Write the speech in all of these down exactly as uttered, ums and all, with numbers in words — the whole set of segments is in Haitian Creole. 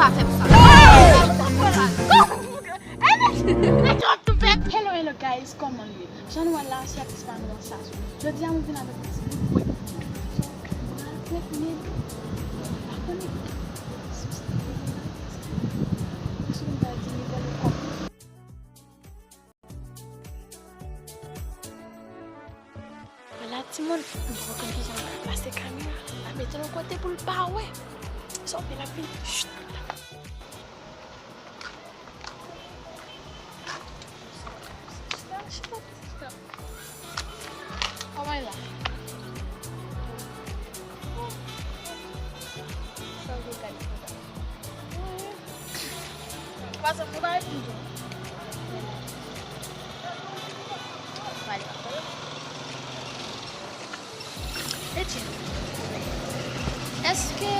Pa fè m sa. Hello, hello guys, kòman nou ye? Jan nou wè la, se atis pa nou an Sasou. Jodi a, mwen vin avèk yon ti bout prank pou nou. So, nou pral prank nèg, pa konnen si w se te vin la, èske nou pral di nèg vòlè kòb. Vwala timoun, m poko konn kijan m pral plase kamera. M ap mete l yon kote pou l pa wè. Sa w fè l ap vini. Chut. Kòman l la? Sa w gade konsa? Paske mwen pa reponn tou. Pale pa pale. Etye, èske,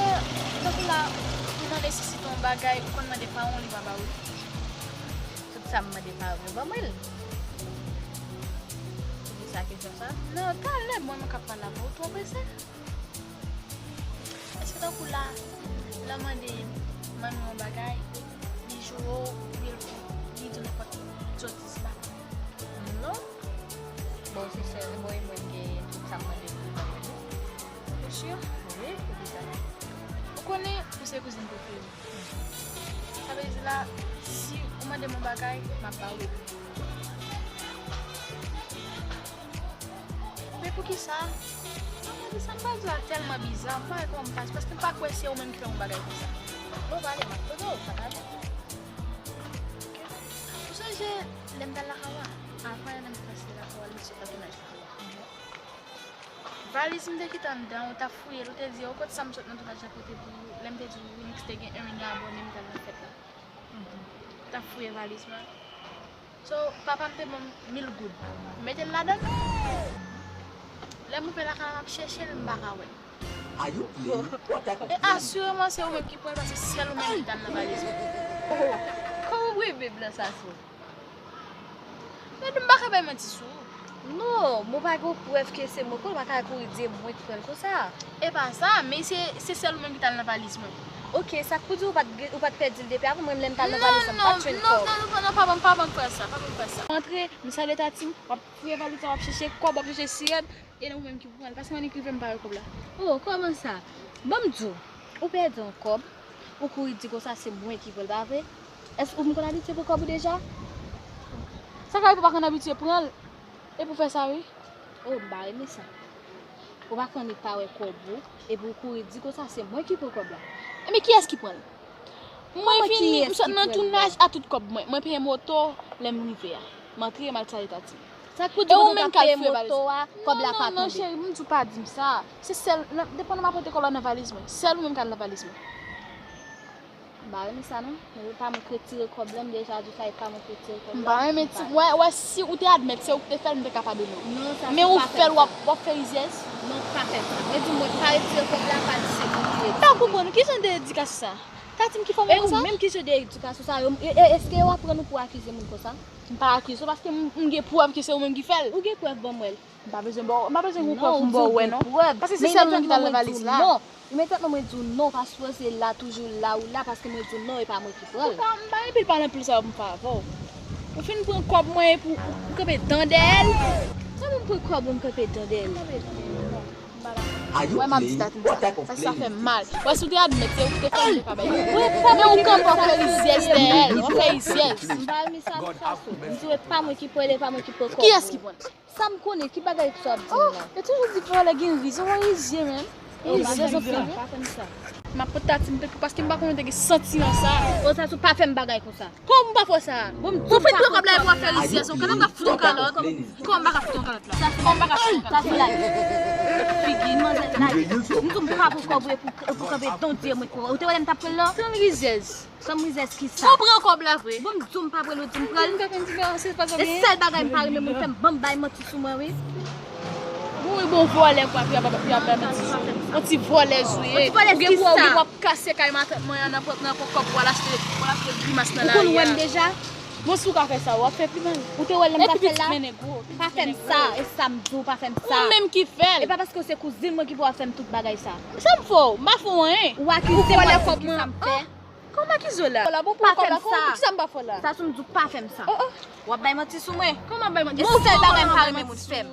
tankou la, ou nan nesesite yon bagay, ou konn mande paran w, li pa ba ou li? Tout sa m mande paran m yo ban mwen l. Ou poze sa kesyon sa? Non, talè mwen menm k ap pale avè w, ou twò prese. Èske tankou la, lè w mande manmi w yon bagay, li joure w, oubyen li di w nenpòt sotiz la? Non. Bon, se sèl, bon, e mwen ki tout sa m mande pou li ban mwen li. Ou si? Wi, poukisa? Ou konnen, ou se kouzin prefere m. Sa vle di la, si ou mande m yon bagay, m ap ba ou li. Men poukisa? Sa m pa di w la tèlman biza, m pa wè kòman m fache, paske m pa kwè se ou menm ki fè m yon bagay konsa. Bon, pale, m ap koute w, pa pale. Ou sonje lè m t al lakay ou a? Avan lè m te pase lakay ou a, lè m te sot nan tounaj la. Valiz m te kite anndan, ou t ap fouye l, ou te di, "O, kote sa m sot nan tounaj la pote pou ou?" Lè m te di w, Winix te gen un milya abòne, m t al nan fèt la. Ou t ap fouye valiz mwen. So, papa m te ban m mil goud. M mete l ladan l. Lè m rive lakay la, m ap chèche l, m pa ka wè l. E asireman, se ou menm ki pran l, paske sèl ou menm ki t al nan valiz mwen. Kòman w reve blan sa sou? Men m pa ka bay manti sou ou. Non, mwen pa gen prèv ke se mwen pran l, ou pa ka kouri di e mwen ki pran l konsa. E pa sa, men se, se sèl ou menm ki t al nan valiz mwen. Oke, sa k pou di ou pa t, ou pa t pèdi l depi avan, mwen menm lè m t al nan valiz la, m pa t jwenn kòb. Non, non, non, non, pa ban m, pa ban m pran sa, pa ban m pran sa. Antre, m salye Tatim, w ap fouye valiz la, w ap chèche kòb, w ap chèche sirèt, e nan ou menm ki pou pran l. Paske mwen ki rive m pa wè kòb la. Oh, kòman sa? Ban m di w, ou pèdi yon kòb, ou kouri di konsa se mwen ki pran l, pa vre? Èske ou konn abitye pran kòb ou deja? Sa ka rive ou pa konn abitye pran l, epi w fè sa, wi. Oh, m pa renmen sa. Ou pa konn pa wè kòb ou, epi w kouri di konsa se mwen ki pran kòb la. Ebyen, kiyès ki pran l? Mwen vini, m sot nan tounaj a tout kòb mwen. Mwen peye moto lè m rive a. M antre, m al salye Tatim. Sa k pou di ou t ap peye moto a, kòb la pa tonbe? Non, non, non, cheri, m di w pa di m sa. Se sèl, depandan m ap pote kòb la nan valiz mwen. Sèl ou menm k al nan valiz mwen. M pa renmen sa non. Men e pa mwen k retire kòb la, m deja di w sa, e pa mwen k retire kòb la. M pa renmen ti, wè, wè, si ou te admèt se ou ki te fè l, m te ka padone w. Men ou fè l, w ap, w ap fè rizyèz. Non, pa fè m sa. Mwen di w, mwen pa retire kòb la, pa di se mwen ki retire. M pa konprann, kijan de edikasyon sa? Tatim ki fòme konsa? E ou menm ki jan de edikasyon sa? E, e, èske yo aprann ou pou w akize moun konsa? M pa akize w paske m, m gen prèv ke se ou menm ki fè l. Ou gen prèv, ban mwen l. M pa bezwen ba w, m pa bezwen gen prèv pou m ba w wè non. Paske se sèl ou menm ki t al nan valiz la. Imedyatman mwen di w non, pa sipoze la toujou la ou la, paske mwen di w non, e pa mwen ki pran l. Ou pa, m pa gen pil pale anpil sa yo pou m fè avè w. Ou fin pran kòb mwen epi ou, ou kanpe dan dèyè l. Kòman m pran kòb ou m kanpe dan dèyè l? Wè m ap di Tatim sa. Sa, sa fè m mal. Wè si w te admèt se ou ki te fè l, m te ka bay. Men ou kanpe w ap fè rizyèz dèyè l, w ap fè rizyèz. M pa renmen sa non, Sasou. M di w e pa mwen ki pran l, e pa mwen ki pran kòb ou. Kiyès ki pran l? Sa m konnen, ki bagay sa w ap di m la? Oh, yo toujou di vòlè gen riz, ou wè rizyè menm. Rizyèz anpil wi. M ap pote Tatim pepou paske m pa konnen te gen santiman sa. Oh, Sasou, pa fè m bagay konsa. Kòman m pa fè w sa? Bon, m di w pa fè m bagay konsa. Ou fin pran kòb la epi w ap fè rizyèz, ou konnen m ap fout ou kalòt. Kòman m pa ka fout ou kalòt la? Kòman m pa ka fout ou kalòt? Figi manzè la. M di w m pa pran kòb ou epi w kanpe dan w di e mwen ki pran. Ou te wè lè m t ap pran l la? Tann rizyèz. Tann rizyèz kisa? Ou pran kòb la vre? Bon, m di w m pa pran l, ou di m pran l. E sèl bagay m pa renmen moun fè m, ban m bay manti sou mwen wi. Bon, wi, bon, vòlè kwa, epi y ap, y ap bay manti sou mwen. Yon ti vòlèz ou ye. Yon ti vòlèz kisa? Ou gen pou w ap kase kay matant mwen an nan pran, nan pran kòb pou w al achte, pou w al achte grimas nan lari a. Ou konn wè m deja? Bon, si w ka fè sa, w ap fè pi mal. Ou te wè lè m t ap fè l la? Pa fè m sa, e sa m di w, pa fè m sa. Ou menm ki fè l. E pa paske w se kouzin mwen ki pou w ap fè m tout bagay sa. Sa m fè w? M pa fè w anyen. Ou akize mwen pou kisa m fè. Kòman ki zo la? La bon pou kòb la, kòman, ki sa m pa fè la? Sa sou m di w pa fè m sa. Oh, oh. W ap bay manti sou mwen. Kòman bay manti? E sèl bagay m pa renmen moun fè m.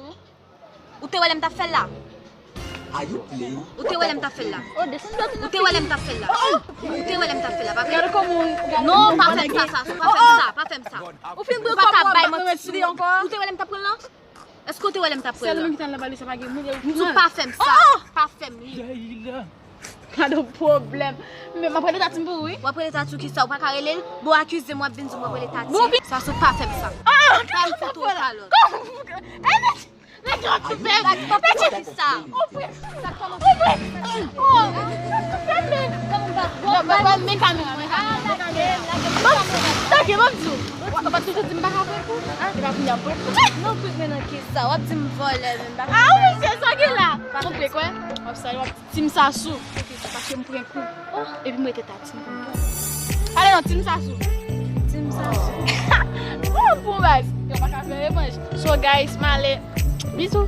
Ou te wè lè m t ap fè l la? Ou te wè lè m t ap fè l la? Ou te wè lè m t ap fè l la, pa vre? Non, pa fè m sa, sa, pa fè m sa, pa fè m sa. Ou fin pran kòb la, bay manti sou mwen. Ou te wè lè m t ap pran l lan? Èske w te wè lè m t ap pran l lan? M di w pa fè m sa, pa fè m li. Gade yon pwoblèm. Men m ap rele tati m pou ou, wi. W ap rele tati w ki sa? Ou pa ka rele l? Bon, akize m, w ap vin di m w ap rele tati. Sa sou pa fè m sa. Pa m fout ou kalòt. Nèg yo ap fè m. Tati, pa fè m sa. Ou prè. Ou prè. Oh, men kamera, men kamera, men kamera. Tanke, ban m di w. Ou pa toujou di m pa ka pran kou? E pa kounye a m pran kou? Non, pran men nan ki sa? W ap di m vòlè, men m pa. Ah, wi, se sa ki la. Ou prè, kwè? W ap sa, w ap Team Sasou. Paske m pran kou. Epi m rete ta team. Ale non, Team Sasou. Team Sasou. Oh, bon baz. Yo pa ka fè revanj. So, guys, m ale. Bizou.